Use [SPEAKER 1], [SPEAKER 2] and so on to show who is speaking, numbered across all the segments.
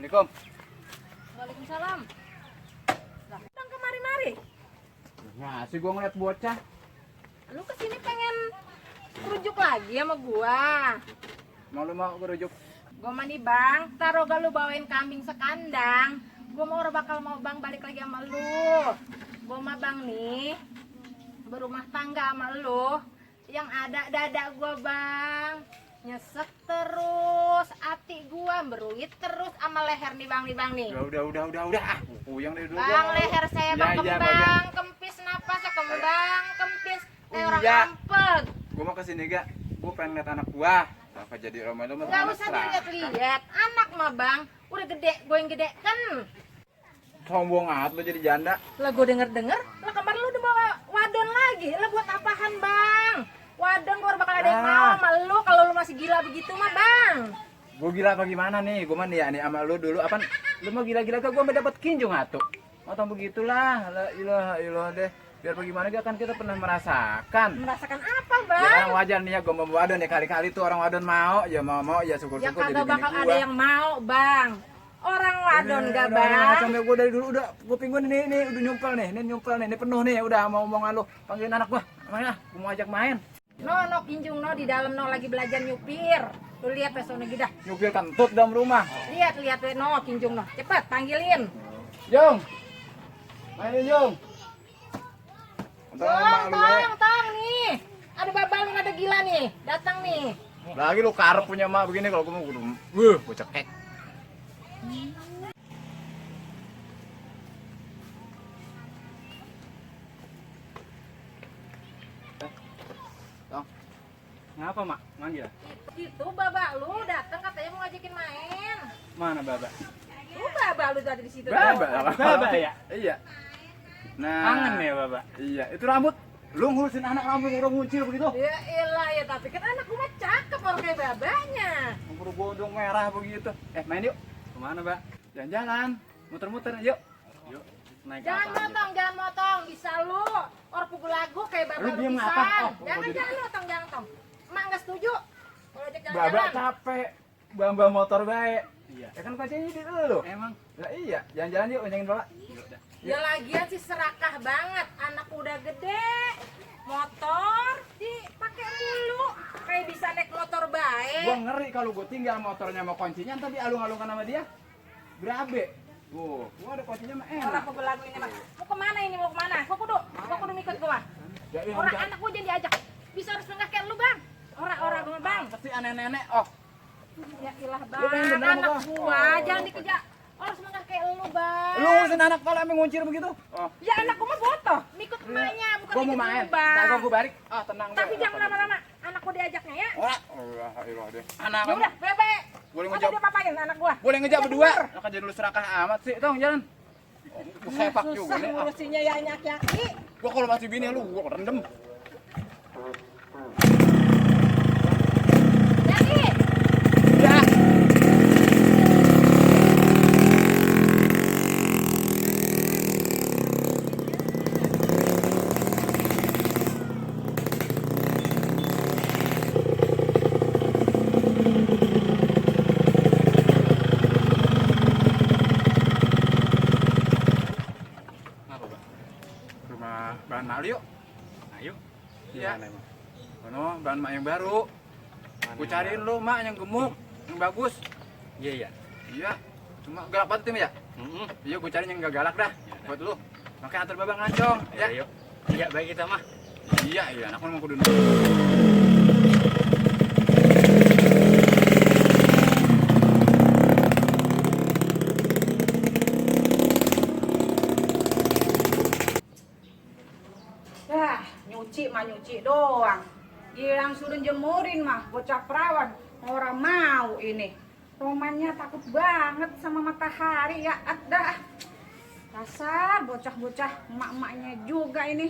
[SPEAKER 1] Assalamualaikum.
[SPEAKER 2] Waalaikumsalam. Lah, datang kemari-mari.
[SPEAKER 1] Ngasih gua ngeliat bocah.
[SPEAKER 2] Lu kesini pengen rujuk lagi sama gua.
[SPEAKER 1] Mau rujuk.
[SPEAKER 2] Gua mah nih bang, taruh gak lu bawain kambing sekandang. Gua mau bakal mau bang balik lagi sama lu. Gua mah bang nih berumah tangga sama lu. Yang ada dada gua bang nyesek terus, hati gua beruit terus sama leher nih bang nih.
[SPEAKER 1] Udah. Ah, puyeng deh dulu.
[SPEAKER 2] Bang, leher saya bang
[SPEAKER 1] Ya,
[SPEAKER 2] kembang, kempis napasnya kembang, kempis kayak orang
[SPEAKER 1] Iya.
[SPEAKER 2] kampung.
[SPEAKER 1] Gua mau kesini gak? Gua pengen lihat anak gua. Apa jadi Ramadan
[SPEAKER 2] Gak usah dilihat-lihat, anak mah bang udah gede, gue yang gede kan.
[SPEAKER 1] Sombong amat lu jadi janda.
[SPEAKER 2] Lah gue denger, lah kemarin lu udah bawa wadon lagi, lah buat apaan bang? Wadon baru bakal ada yang mau sama lu kalau lu masih gila begitu mah bang.
[SPEAKER 1] Gua gila apa gimana nih? Gua mah nih sama lu dulu apaan? Lu mau gila-gila ke gua mau dapat kinjung atuh. Atau begitulah. La ilaha deh. Biar bagaimana gak kan kita pernah merasakan.
[SPEAKER 2] Merasakan apa
[SPEAKER 1] Ya
[SPEAKER 2] bang?
[SPEAKER 1] orang wajar nih ya gua mau wadon ya kali-kali tuh orang wadon mau ya
[SPEAKER 2] Ya
[SPEAKER 1] syukur-syukur jadi
[SPEAKER 2] kagak
[SPEAKER 1] bini
[SPEAKER 2] bakal
[SPEAKER 1] gua.
[SPEAKER 2] ada yang mau bang. Orang wadon gak
[SPEAKER 1] Udah,
[SPEAKER 2] bang?
[SPEAKER 1] sampai gua dari dulu udah kuping gua nih udah nyumpel nih, ini penuh nih udah mau omongan lu. Panggilin anak gua. Mana? Gua mau ajak main.
[SPEAKER 2] No kinjung no di dalam no lagi belajar nyupir. Lu lihat pesona gida.
[SPEAKER 1] Nyupir kentut dalam rumah.
[SPEAKER 2] Lihat no kinjung no. Cepet panggilin.
[SPEAKER 1] Jung. Mainin Jung.
[SPEAKER 2] Tong nih. Ada babal nih, ada gila nih. Datang nih.
[SPEAKER 1] Lagi lu karep punya emak begini kalau gua mau kudu. Gua cekek. Tong. Ngapa, Mak? Manggil.
[SPEAKER 2] Itu babak lu datang katanya mau ngajakin main.
[SPEAKER 1] Mana Baba?
[SPEAKER 2] Lu babak lu tadi di situ.
[SPEAKER 1] Baba ya? Iya. Nah,
[SPEAKER 3] Kangen ya Bapak?
[SPEAKER 1] Iya, itu rambut. Lu ngurusin anak rambut udah nguncil begitu.
[SPEAKER 2] Ya elah ya, tapi kan anak gua mah cakep orang kayak babanya.
[SPEAKER 1] Buru godong merah begitu. Main yuk.
[SPEAKER 3] Kemana Pak?
[SPEAKER 1] Jalan-jalan. Muter-muter yuk.
[SPEAKER 3] Yuk, naik
[SPEAKER 2] Jangan
[SPEAKER 3] apa aja?
[SPEAKER 2] jangan motong, bisa lu. Orang pukul lagu kayak babak
[SPEAKER 1] Lu
[SPEAKER 2] lu
[SPEAKER 1] diem
[SPEAKER 2] pisan.
[SPEAKER 1] apa? Oh,
[SPEAKER 2] Jangan
[SPEAKER 1] gua
[SPEAKER 2] jangan motong, jangan tong. Emak nggak setuju. Kalau ajak
[SPEAKER 1] Baba
[SPEAKER 2] jalan-jalan.
[SPEAKER 1] capek. Bamba motor baik.
[SPEAKER 3] Iya.
[SPEAKER 1] Ya kan kuncinya di lu.
[SPEAKER 3] Emang?
[SPEAKER 1] Lah iya, jalan-jalan yuk ngejengin Baba.
[SPEAKER 3] Yuk dah.
[SPEAKER 2] Ya lagian sih serakah banget, anak udah gede, motor dipakai mulu, kayak bisa naik motor
[SPEAKER 1] Gua
[SPEAKER 2] baik.
[SPEAKER 1] ngeri kalau gua tinggal motornya sama kuncinya ntar dialung-alungkan sama dia. Berabe. Gua ada kuncinya mah
[SPEAKER 2] Orang
[SPEAKER 1] enak.
[SPEAKER 2] pukul lagu ini mah. Mau kemana ini, mau kemana? Kok kudu ikut gua.
[SPEAKER 1] Ya iya,
[SPEAKER 2] Orang
[SPEAKER 1] udah.
[SPEAKER 2] anak gua jadi diajak, bisa harus nengah kayak lu bang. Orang gua bang.
[SPEAKER 1] Pasti nenek-nenek. Oh,
[SPEAKER 2] Ya ilah
[SPEAKER 1] Lu pengen
[SPEAKER 2] bang,
[SPEAKER 1] bener
[SPEAKER 2] anak
[SPEAKER 1] apa?
[SPEAKER 2] gua jangan dikejar. Harus nengah kayak lu bang.
[SPEAKER 1] lu ngurusin anak kalau emang nguncir begitu? Oh,
[SPEAKER 2] Ya anak gua mah botoh, ikut emaknya bukan
[SPEAKER 1] gua mau
[SPEAKER 2] ikut
[SPEAKER 1] main.
[SPEAKER 2] lu bang.
[SPEAKER 1] Kagak gua balik. Ah, tenang
[SPEAKER 2] Tapi
[SPEAKER 1] deh.
[SPEAKER 2] jangan lama-lama, anak gua diajaknya ya.
[SPEAKER 1] Allah deh. Anak
[SPEAKER 2] Ya udah, bebe.
[SPEAKER 1] boleh
[SPEAKER 2] Apa
[SPEAKER 1] ngejawab.
[SPEAKER 2] dia papain anak gua?
[SPEAKER 1] Boleh ngejak
[SPEAKER 2] Ya,
[SPEAKER 1] berdua.
[SPEAKER 2] bener.
[SPEAKER 1] Nak jadi lu serakah amat sih. Tong jalan. Gua sepak juga
[SPEAKER 2] Susah
[SPEAKER 1] nih. Ah,
[SPEAKER 2] ngurusinnya ya nyaki-nyaki.
[SPEAKER 1] gua kalau masih bini lu gua rendem.
[SPEAKER 2] Jadi,
[SPEAKER 1] Ya.
[SPEAKER 3] Ngapa Pak?
[SPEAKER 1] Ke rumah bahan mak lu yuk.
[SPEAKER 3] Ayo.
[SPEAKER 1] Iya.
[SPEAKER 3] Gimana emang?
[SPEAKER 1] Kono bahan mak yang baru.
[SPEAKER 3] Mana
[SPEAKER 1] Gua
[SPEAKER 3] yang
[SPEAKER 1] cariin lu mak yang gemuk, yang bagus.
[SPEAKER 3] baru? Iya iya.
[SPEAKER 1] Iya. Cuma galak banget tim ya?
[SPEAKER 3] Mm-mm.
[SPEAKER 1] Iya, gua cariin yang gak galak dah.
[SPEAKER 3] Ya udah.
[SPEAKER 1] Buat lu. Makanya antar babak ngancong,
[SPEAKER 3] Ayo,
[SPEAKER 1] ya.
[SPEAKER 3] yuk. Iya baik kita mah.
[SPEAKER 1] Iya, anak mau kudu.
[SPEAKER 4] Yah, nyuci mah nyuci doang. Gilang suruh jemurin mah, bocah perawan. Orang mau ini. Romannya takut banget sama matahari ya. Ada. Dasar bocah-bocah emak-emaknya juga ini.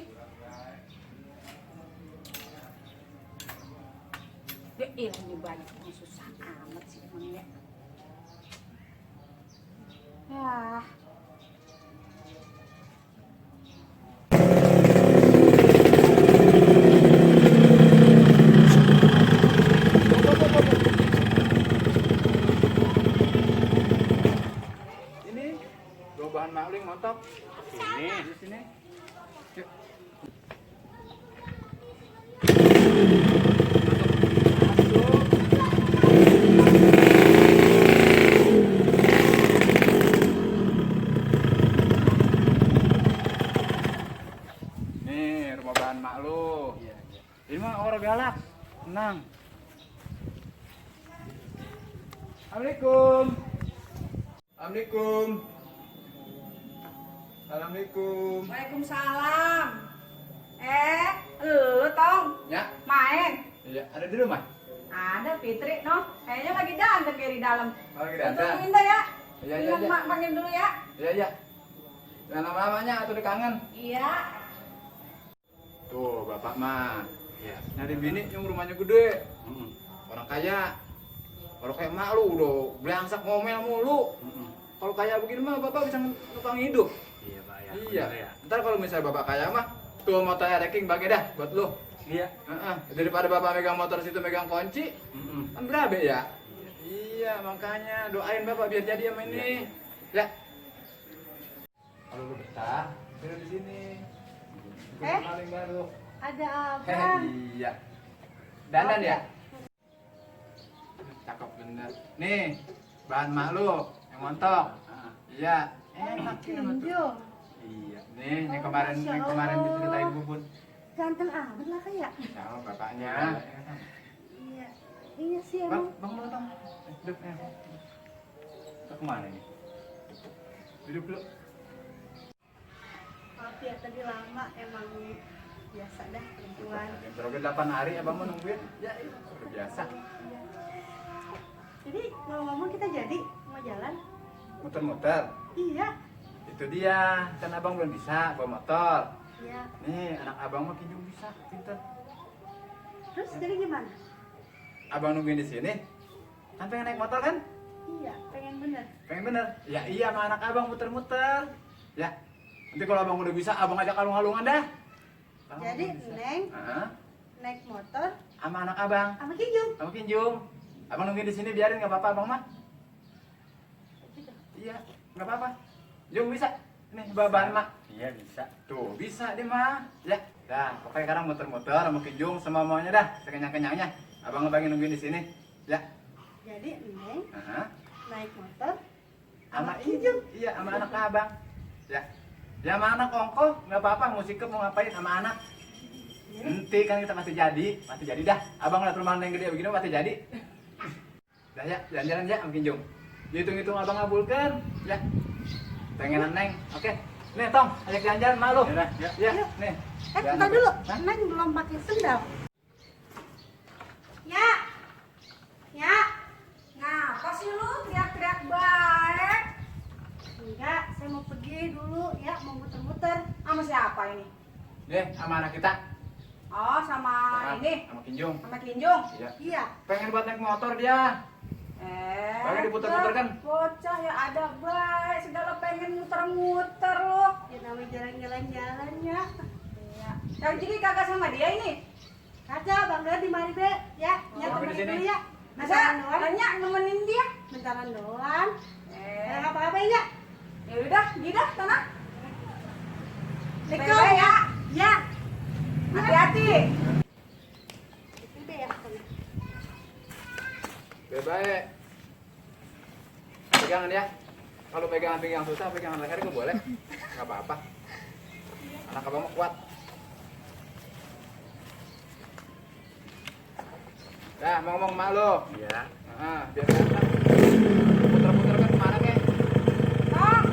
[SPEAKER 4] Ya ini banyak yang susah amat sih emangnya. Yah.
[SPEAKER 1] Ini mah orang galak. Tenang. Assalamualaikum. Assalamualaikum. Assalamualaikum.
[SPEAKER 4] Waalaikumsalam. Lu Tong,
[SPEAKER 1] Ya,
[SPEAKER 4] main?
[SPEAKER 1] iya, ada di rumah.
[SPEAKER 4] Ada Fitri, no? Kayaknya lagi dandan kayak di dalam.
[SPEAKER 1] Oh, lagi dandan.
[SPEAKER 4] Tungguin dah ya.
[SPEAKER 1] Iya, iya,
[SPEAKER 4] Ingat
[SPEAKER 1] iya.
[SPEAKER 4] mak panggil dulu ya.
[SPEAKER 1] Iya, iya. Jangan lama-lamanya atau kangen.
[SPEAKER 4] Iya.
[SPEAKER 1] Tuh, bapak mah
[SPEAKER 3] Iya.
[SPEAKER 1] nyari bini yang rumahnya gede.
[SPEAKER 3] Mm-mm.
[SPEAKER 1] Orang kaya. Kalau kayak mak lu udah belangsak ngomel mulu.
[SPEAKER 3] Mm-mm.
[SPEAKER 1] Kalau kaya begini mah bapak bisa nukang hidup.
[SPEAKER 3] Iya Pak ya.
[SPEAKER 1] Iya.
[SPEAKER 3] bener ya.
[SPEAKER 1] Ntar kalau misalnya bapak kaya mah tuh motor ranking bagi dah buat lu.
[SPEAKER 3] Iya.
[SPEAKER 1] Heeh. Daripada bapak megang motor situ megang kunci,
[SPEAKER 3] Mm-mm.
[SPEAKER 1] kan berabe ya. Iya, makanya doain bapak biar jadi sama ini. Ya. Kalau lu betah, tidur di sini.
[SPEAKER 4] Eh?
[SPEAKER 1] Paling baru.
[SPEAKER 4] Ada
[SPEAKER 1] Iya. Dandan ya? Cakep bener. Nih, bahan mak lu yang montok.
[SPEAKER 3] Ah,
[SPEAKER 1] Iya. Enak ini tuh. Iya. Nih, yang kemarin diceritain Bubun.
[SPEAKER 5] Ganteng amat lah kayak.
[SPEAKER 1] Sama bapaknya.
[SPEAKER 5] Iya. Iya sih
[SPEAKER 1] Bang,
[SPEAKER 5] emang.
[SPEAKER 1] bang, bang. Duduk ya. Kita kemana nih? Duduk dulu.
[SPEAKER 5] Maaf ya tadi lama emang biasa dah perempuan.
[SPEAKER 1] Terus 8 hari abang mau nungguin. Ya, udah biasa.
[SPEAKER 5] Jadi ngomong-ngomong kita jadi mau jalan?
[SPEAKER 1] Muter-muter.
[SPEAKER 5] Iya.
[SPEAKER 1] Itu dia. Kan abang belum bisa bawa motor.
[SPEAKER 5] Iya.
[SPEAKER 1] Nih, anak abang mah kinjung bisa, pinter.
[SPEAKER 5] Terus jadi gimana?
[SPEAKER 1] Abang nungguin di sini. Kan pengen naik motor kan?
[SPEAKER 5] Iya, pengen bener.
[SPEAKER 1] Pengen bener? Ya iya sama anak abang muter-muter. Ya. Nanti kalau abang udah bisa, abang ajak alung-alungan dah. Kalau
[SPEAKER 5] Jadi
[SPEAKER 1] abang bisa.
[SPEAKER 5] Neng
[SPEAKER 1] Hah?
[SPEAKER 5] naik motor
[SPEAKER 1] Sama anak abang.
[SPEAKER 5] sama Kijung.
[SPEAKER 1] Sama Kinjung. Abang nungguin di sini biarin nggak apa-apa abang mah.
[SPEAKER 5] Gitu.
[SPEAKER 1] Iya, nggak apa-apa. Jung bisa. Nih bahan mak.
[SPEAKER 3] Iya bisa.
[SPEAKER 1] Tuh bisa deh mah. Ya. Dah, pokoknya sekarang muter-muter sama Kinjung sama maunya dah. Sekenyang-kenyangnya. Abang ngebangin nungguin di sini. Ya.
[SPEAKER 5] Jadi Neng
[SPEAKER 1] Hah?
[SPEAKER 5] naik motor
[SPEAKER 1] Sama
[SPEAKER 5] sama Kijung.
[SPEAKER 1] Iya, sama anak abang. Ya. Ya sama anak ongko, nggak apa-apa. Mau sikap mau ngapain sama anak. Nanti kan kita pasti jadi dah. Abang lihat rumah yang gede begini pasti jadi. Dah ya, jalan-jalan ya sama Kinjung. Hitung-hitung abang ngabulkan, ya. Pengenan Neng, oke. Nih Tong, ajak jalan-jalan mak lu.
[SPEAKER 3] Yaudah, ya.
[SPEAKER 1] Ya, nih.
[SPEAKER 5] Bentar dulu.
[SPEAKER 1] Hah?
[SPEAKER 5] Neng belum pakai sendal. Ya. Ya.
[SPEAKER 4] Ngapa sih lu teriak-teriak baik?
[SPEAKER 5] Enggak, saya mau pergi dulu ya, mau muter-muter.
[SPEAKER 4] Sama siapa ini?
[SPEAKER 1] Nih, sama anak kita.
[SPEAKER 4] Oh, sama ini,
[SPEAKER 1] Sama Kinjung.
[SPEAKER 4] sama Kinjung.
[SPEAKER 1] Iya.
[SPEAKER 5] Iya.
[SPEAKER 1] Pengen buat naik motor dia. Pengen diputer-puter kan?
[SPEAKER 4] Bocah ya ada baik, segala pengen muter-muter loh.
[SPEAKER 5] Ya namanya jalan-jalan ya.
[SPEAKER 4] Iya. Kau jadi kakak sama dia ini?
[SPEAKER 5] Kaca, Bangga di mari be, ya. Ya
[SPEAKER 1] Oh, di
[SPEAKER 5] temenin
[SPEAKER 1] sini.
[SPEAKER 5] dulu ya.
[SPEAKER 4] Masa
[SPEAKER 5] Bentaran doang.
[SPEAKER 4] nanya nemenin dia?
[SPEAKER 5] Bentaran doang.
[SPEAKER 4] Eh,
[SPEAKER 5] Ada apa-apa ya?
[SPEAKER 4] ya udah, gila tanah.
[SPEAKER 5] Assalamualaikum.
[SPEAKER 4] Bye-bye ya.
[SPEAKER 5] Ya.
[SPEAKER 4] Hati-hati.
[SPEAKER 5] Itu be ya.
[SPEAKER 1] Baik. Pegangan ya. Kalau pegangan pinggang susah, pegangan leher itu boleh. Enggak apa-apa. Anak abang mah kuat. Dah, mau ngomong mak lo.
[SPEAKER 3] Iya.
[SPEAKER 1] Biar enak. Puter-puter kan kemana ke?
[SPEAKER 4] Tong.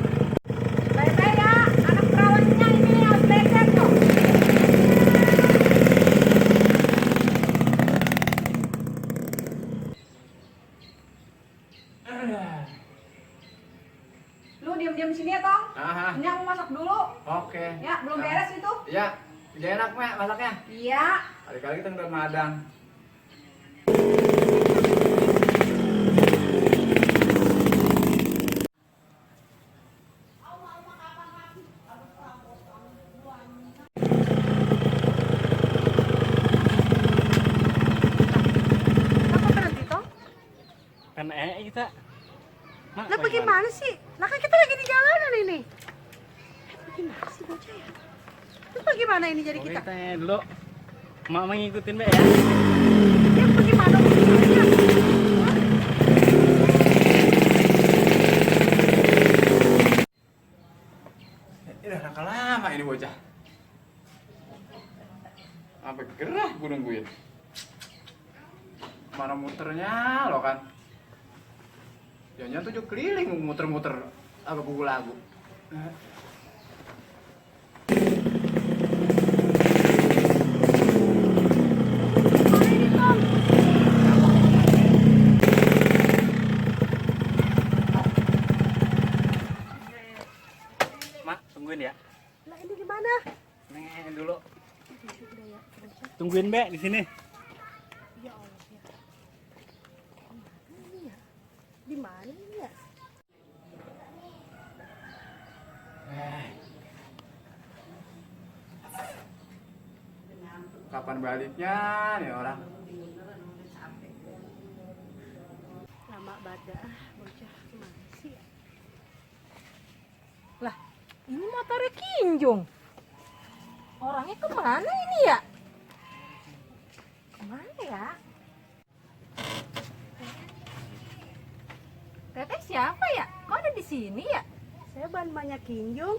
[SPEAKER 4] Bye-bye ya. Anak perawannya ini harus lecet loh. Lu diam-diam sini ya, Tong.
[SPEAKER 1] Aha.
[SPEAKER 4] Ini aku masak dulu.
[SPEAKER 1] Oke.
[SPEAKER 4] Ya, belum beres itu.
[SPEAKER 1] Iya. Udah enak, Mak, masaknya.
[SPEAKER 4] Iya.
[SPEAKER 1] Kali-kali kita udah madang.
[SPEAKER 5] Kenapa berhenti toh?
[SPEAKER 3] Kan kita. Mak,
[SPEAKER 5] Lah bagaimana sih? Lah kan kita lagi di jalanan ini. Bagaimana sih bocah ya? Terus bagaimana ini jadi kita?
[SPEAKER 3] Kita dulu. Mak mau ngikutin be ya.
[SPEAKER 5] Ya bagaimana urusannya?
[SPEAKER 1] Udah nakal lama ini bocah. Sampai gerah gunung tungguin. Mana muternya lo kan? Jangan tujuh keliling muter-muter apa buku lagu.
[SPEAKER 3] Mak, tungguin ya.
[SPEAKER 5] Lah ini gimana?
[SPEAKER 3] Neng dulu. Tungguin Be di sini.
[SPEAKER 5] Ya Allah ya. Ini ya. Di mana ini ya?
[SPEAKER 1] Kapan baliknya nih orang?
[SPEAKER 5] Lama badan bocah kemana sih ya?
[SPEAKER 2] Lah, ini motornya Kinjung. Orangnya kemana ini ya? Kemana ya? Teteh siapa ya? Kok ada di sini ya?
[SPEAKER 5] Saya bahan banyak Kinjung.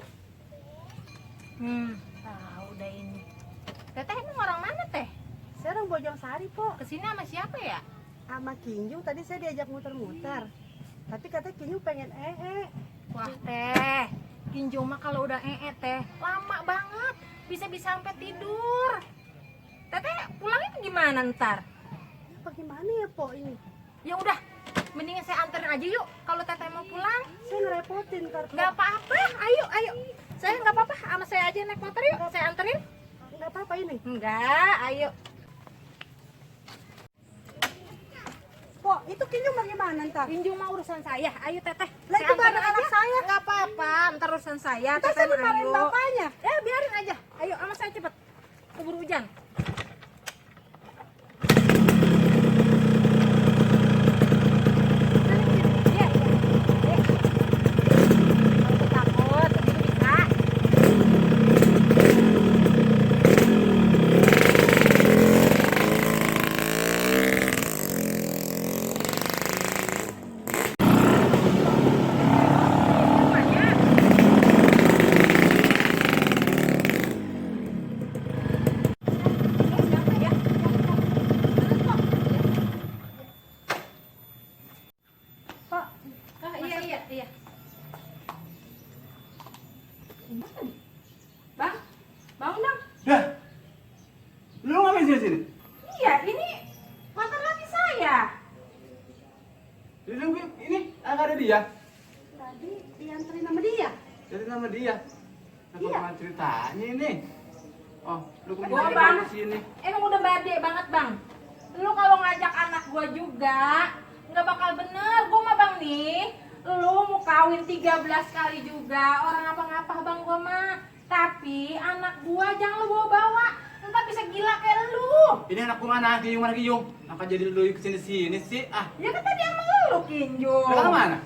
[SPEAKER 2] Tahu dah ini. Teteh emang orang mana teh?
[SPEAKER 5] Saya orang Bojong Sari, Po.
[SPEAKER 2] Kesini sama siapa ya?
[SPEAKER 5] Sama Kinjung tadi saya diajak muter-muter. Tapi katanya Kinjung pengen
[SPEAKER 2] Wah teh, Kinjung mah kalau udah teh lama banget, bisa-bisa sampai tidur. Teteh pulangnya gimana ntar?
[SPEAKER 5] Apa gimana ya, Po ini?
[SPEAKER 2] Ya udah, mendingan saya anterin aja yuk. Kalau teteh mau pulang,
[SPEAKER 5] Saya ngerepotin ntar, Po.
[SPEAKER 2] nggak apa-apa. Ayo. Saya nggak apa-apa, sama saya aja naik motor yuk. Saya anterin.
[SPEAKER 5] Nggak apa-apa ini.
[SPEAKER 2] Enggak, ayo.
[SPEAKER 5] Po, itu Kinjung bagaimana ntar?
[SPEAKER 2] Kinjung mah urusan saya. Ayo teteh.
[SPEAKER 5] Lah, itu
[SPEAKER 2] Saya
[SPEAKER 5] barang
[SPEAKER 2] anterin
[SPEAKER 5] anak
[SPEAKER 2] aja.
[SPEAKER 5] saya.
[SPEAKER 2] Nggak apa-apa, ntar urusan saya.
[SPEAKER 5] Ntar saya
[SPEAKER 2] Teteh mah
[SPEAKER 5] dimarahin
[SPEAKER 2] ayo.
[SPEAKER 5] bapaknya.
[SPEAKER 2] Ya biarin aja. Ayo sama saya cepet. Keburu hujan. Iya. Kalau takut, itu bisa.
[SPEAKER 5] Pak,
[SPEAKER 2] Iya. Bang, bangun dong.
[SPEAKER 1] Dah. Lu ngapain sini?
[SPEAKER 2] Iya, ini motor lagi saya.
[SPEAKER 1] Ini ada dia.
[SPEAKER 5] tadi dianterin sama dia.
[SPEAKER 1] Jadi nama dia. Apa
[SPEAKER 5] Iya.
[SPEAKER 1] kemana ceritanya ini? Oh, lu
[SPEAKER 2] Gua,
[SPEAKER 1] kemana
[SPEAKER 2] Bang.
[SPEAKER 1] di sini?
[SPEAKER 2] Emang udah bade banget bang. Lu kalau ngajak anak gua juga nggak bakal bener. Gua mah bang nih, lu mau kawin 13 kali juga orang apa-apa bang gua mah. Tapi anak gua jangan lu bawa-bawa, ntar bisa gila kayak lu.
[SPEAKER 1] Ini anakku mana? Kiyung mana Kiyung? Apa jadi lu kesini-sini sih? Ah,
[SPEAKER 2] Ya kan tadi sama lu Kinjo.
[SPEAKER 1] lu mana?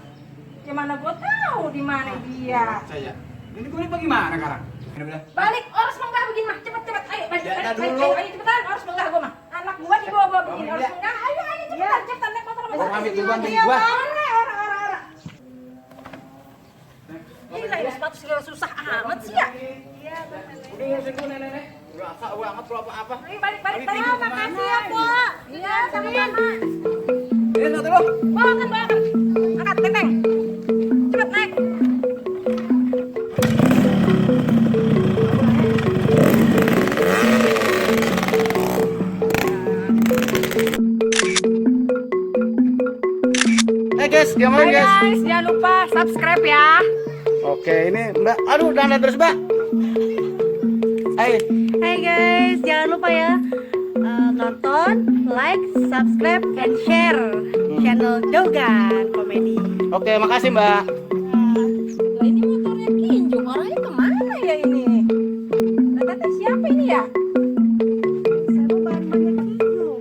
[SPEAKER 2] Ya mana gua tahu di mana dia.
[SPEAKER 1] Saya. Ini gue bagaimana sekarang? Ini bener.
[SPEAKER 2] Balik, harus menggah begini mah, cepet ayo balik,
[SPEAKER 1] Ya,
[SPEAKER 2] balik,
[SPEAKER 1] dulu.
[SPEAKER 2] ayo cepetan, harus menggah gua mah. Anak gua dibawa-bawa begini,
[SPEAKER 1] Bangun,
[SPEAKER 2] harus
[SPEAKER 1] ya.
[SPEAKER 2] menggah, ayo cepetan naik motor sama
[SPEAKER 1] Gua
[SPEAKER 2] saya.
[SPEAKER 1] ambil duluan dari
[SPEAKER 2] Iya,
[SPEAKER 1] gua.
[SPEAKER 2] Ora. Gila ini sepatu segala susah amat sih ya.
[SPEAKER 1] Udah ngurusin gue nenek. Gak apa, gue angkat lu apa-apa.
[SPEAKER 2] Ayo balik,
[SPEAKER 1] Balik,
[SPEAKER 2] Pak,
[SPEAKER 1] Kinjo,
[SPEAKER 2] makasih
[SPEAKER 1] kemana
[SPEAKER 2] ya, Pak. Iya, sama-sama.
[SPEAKER 1] Ini satu lu.
[SPEAKER 2] Bawakan. Angkat, tenteng. Cepet naik.
[SPEAKER 1] Guys, gimana guys?
[SPEAKER 2] Jangan lupa subscribe ya.
[SPEAKER 1] Oke, ini Mbak. Aduh, dandan terus Mbak. Hai.
[SPEAKER 5] Hai guys, jangan lupa ya nonton, like, subscribe, and share channel Dogan Komedi.
[SPEAKER 1] Oke, makasih Mbak.
[SPEAKER 2] Lah ini motornya Kinjung, orangnya kemana ya ini? Lah kata siapa ini ya?
[SPEAKER 5] Saya mau bahan banyak Kinjung.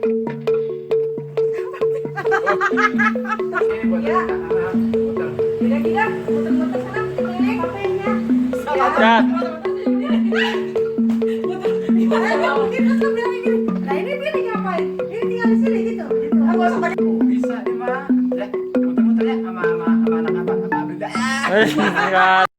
[SPEAKER 1] Ini buat
[SPEAKER 2] Ya.
[SPEAKER 1] anak-anak.
[SPEAKER 2] Gila, muter-muter sana, keliling.
[SPEAKER 5] Hapenya.
[SPEAKER 3] Ya.
[SPEAKER 5] Nah ini dia nih ngapain? Ini tinggal di sini gitu.
[SPEAKER 1] Bisa nih Mbak. Ya, muter-muter ya sama anak apa? Sama Benda.
[SPEAKER 3] Ya.